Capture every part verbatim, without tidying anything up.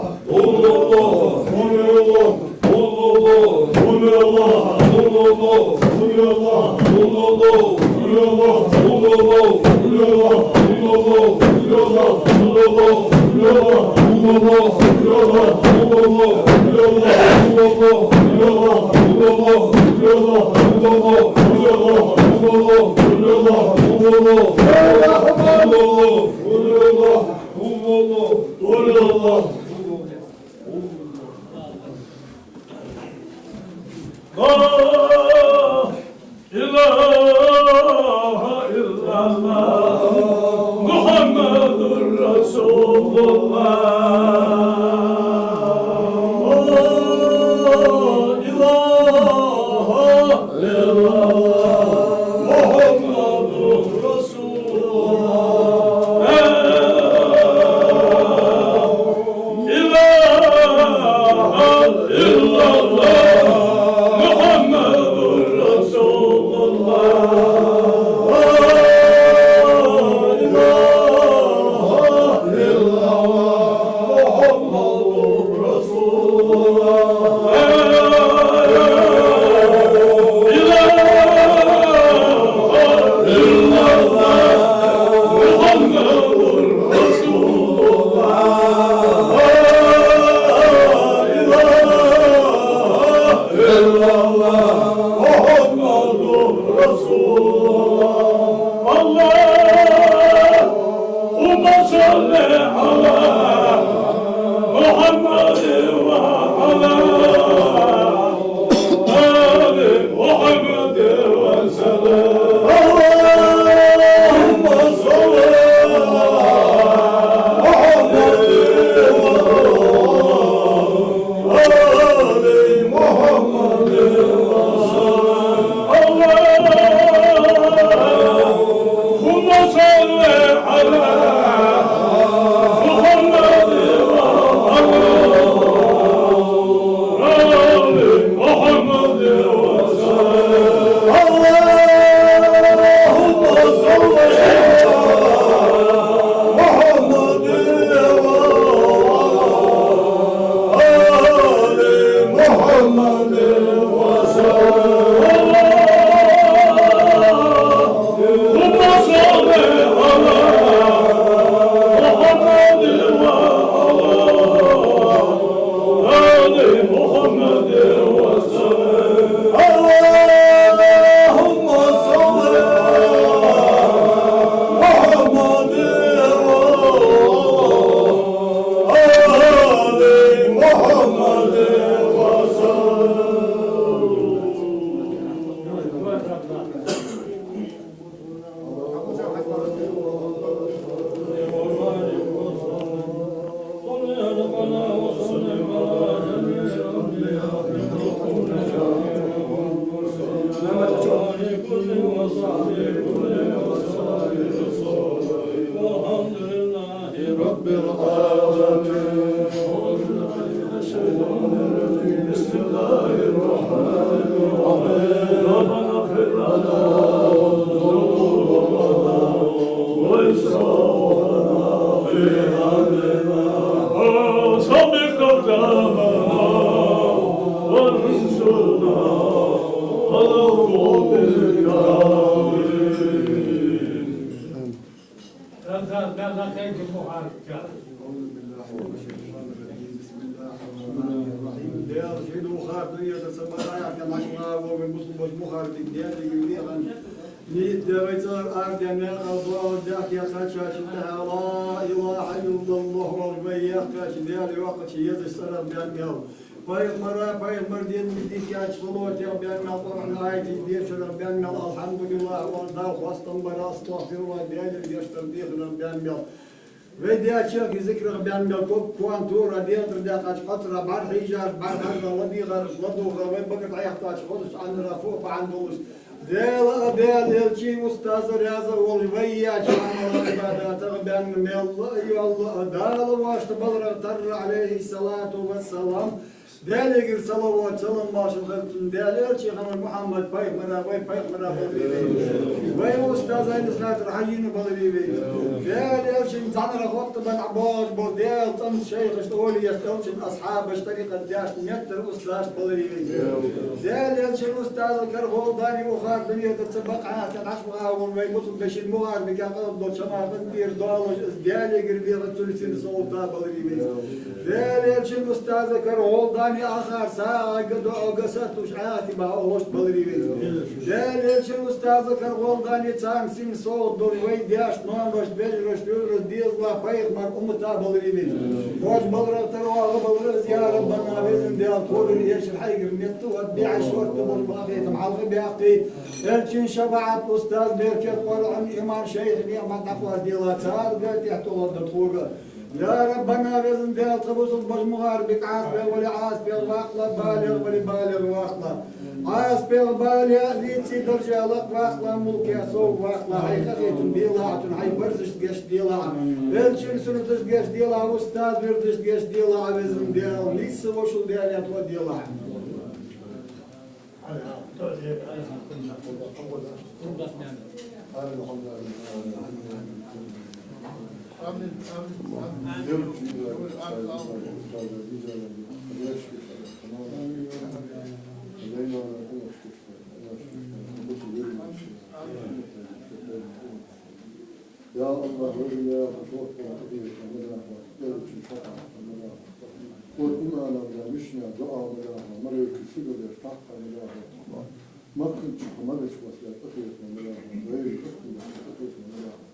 لا إله إلا الله محمد رسول الله. لا إله إلا الله محمد رسول الله. لا إله إلا الله محمد رسول الله. لا إله إلا الله محمد رسول الله. لا إله إلا الله محمد رسول الله. لا إله إلا الله محمد رسول الله. اللهم صل على محمد وعلى آل محمد وسلم. اللهم صل على محمد وعلى آل محمد وسلم. اللهم صل على محمد وعلى آل محمد وسلم. اللهم صل على محمد وعلى آل محمد وسلم. اللهم صل على محمد وعلى آل محمد وسلم. اللهم صل على محمد وعلى آل محمد وسلم. رب العالمين. بسم الله الرحمن الرحيم. ربنا اغفر لنا ذنوبنا وإسرافنا في أمرنا وثبت أقدامنا وانصرنا على القوم الكافرين. Даьла ший духар дуьйна ца бахьа, аьнна, маьчмагӀа вогӀа бусалба мухӀарбик Даьлага вехаш, нийса вай цӀагӀара арадаьнна, Аллахӏа даьхкача шин тӀехьа ла илахӀа иллаллахӀ оалаш вай яхкача, Даьла йоккхача езача цӀерах баьнна мел. Пайхамара, пайхамара денна дийхкача салотех баьнна мел, Къуръан аятий дешарах баьнна мел, алхьамдулиллахӀ оалаш Далла хоастам барах, астагӀфируллахӀ, Даьлага гешт дар дехарах баьнна мел. Вай дечох, из зикрах баьнна мел, ког кхоана тура, дегӀа тӀара даьккхача кхоачара бӀарахьежаш, бӀарахьежа ладийгӀараш, ладувгӀа, вай багара дӀаяхийтача хозача Ӏанара фу бахьан долаш. Даьла а, Даьла элчий, устаза раьза волаш, вай яьча Ӏамала, Ӏибадатах баьнна мел а, йоалла а, Дала воашта баларах тарра, Ӏалайхи ссалату вассалам, Даьлагара салават, салам-моаршал хилда цунна, Даьла элчан хьамсара Мухьаммад пайхамара, вай пайхамара баларе вай. Вай устаза Ӏайнас хатар хьажийна баларе вай. Даьла элчан зӀанара хоттабенна боагӀаш бола Даьла цӀенхача шайхашта, олиешта, элчан асхьабашта, тӀарикъат дешашта, меттара устазашта баларе вай. Даьла элчан устаза кара гӀолла дани ухар дунен тӀа ца бакъахьа, ца дӀачубаха вай бусалба вешийна мугӀарбика къахетам долча хӀамах тӀера доалаш, из Даьлагара беха цунна сина совгӀата баларе вай. Даьла элчан устаза кара гӀолла дани ахар сагӀа, га доӀа, га сатуш Ӏаьхти баха олаш баларе вай. Даьла элчан устаза кара гӀолла дани царна сина совгӀат долаш вай даьшта, ноаношта, вежарашта, вежарашта дезала пайхамара уммата баларе вай. Хош баларах тара вагӀа балар из, я Раббана, везан Даьла, тхогара эшар хьайгара метта вад, бӀаь шортта болаш ба къахетам хьалха баьккхе. Элчан шафаӀат, устаза беркат, Къуръан, иман, шайх ниӀмат дӀакхоачаделахь царга, тӀехьа тӀа лоархӀ да тхога. Я Раббана, везан Даьла, тха бусалба мугӀарбика Ӏазап вале, Ӏазап ваккхалахь, балигӀ вале, балигӀ ваккхалахь. Ӏазап бале, лийци даржа лакхваккхалахь, мулка совгӀа ваккхалахь, хьай къахетам белахь цунна, хьай парзашта гешт делахь. Элчан суннаташта гешт делахь, устаза вирдашта гешт делахь, везан Даьла, нийсса вошал Даьла, тхо делахь. يا الله، وجل يا رب، شوف، وتقيك مدافع، تقيك شفاعة مدافع. قل إن أنا بلا مشنا دعاء مدافع، مريك سجل يفتح مدافع. ما كنت حملت وسيلة أخيك مدافع، غير أخيك مدافع.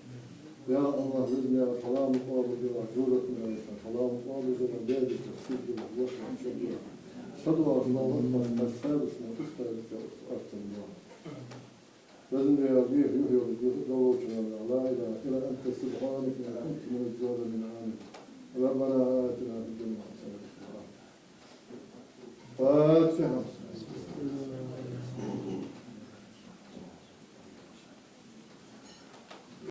يا الله، وجل يا سلام قابل جل جودك مدافع، سلام قابل جل جودك، سجل وفق شجر. صدوى صلوات السادس من أستاذ أرسل الله. وزن يا ربي، يحيي ويميت، لا إله إلا أنت، سبحانك إني كنت من الظالمين. آمين. ربنا آتنا في الدنيا حسنة وفي الآخرة. فاتحة.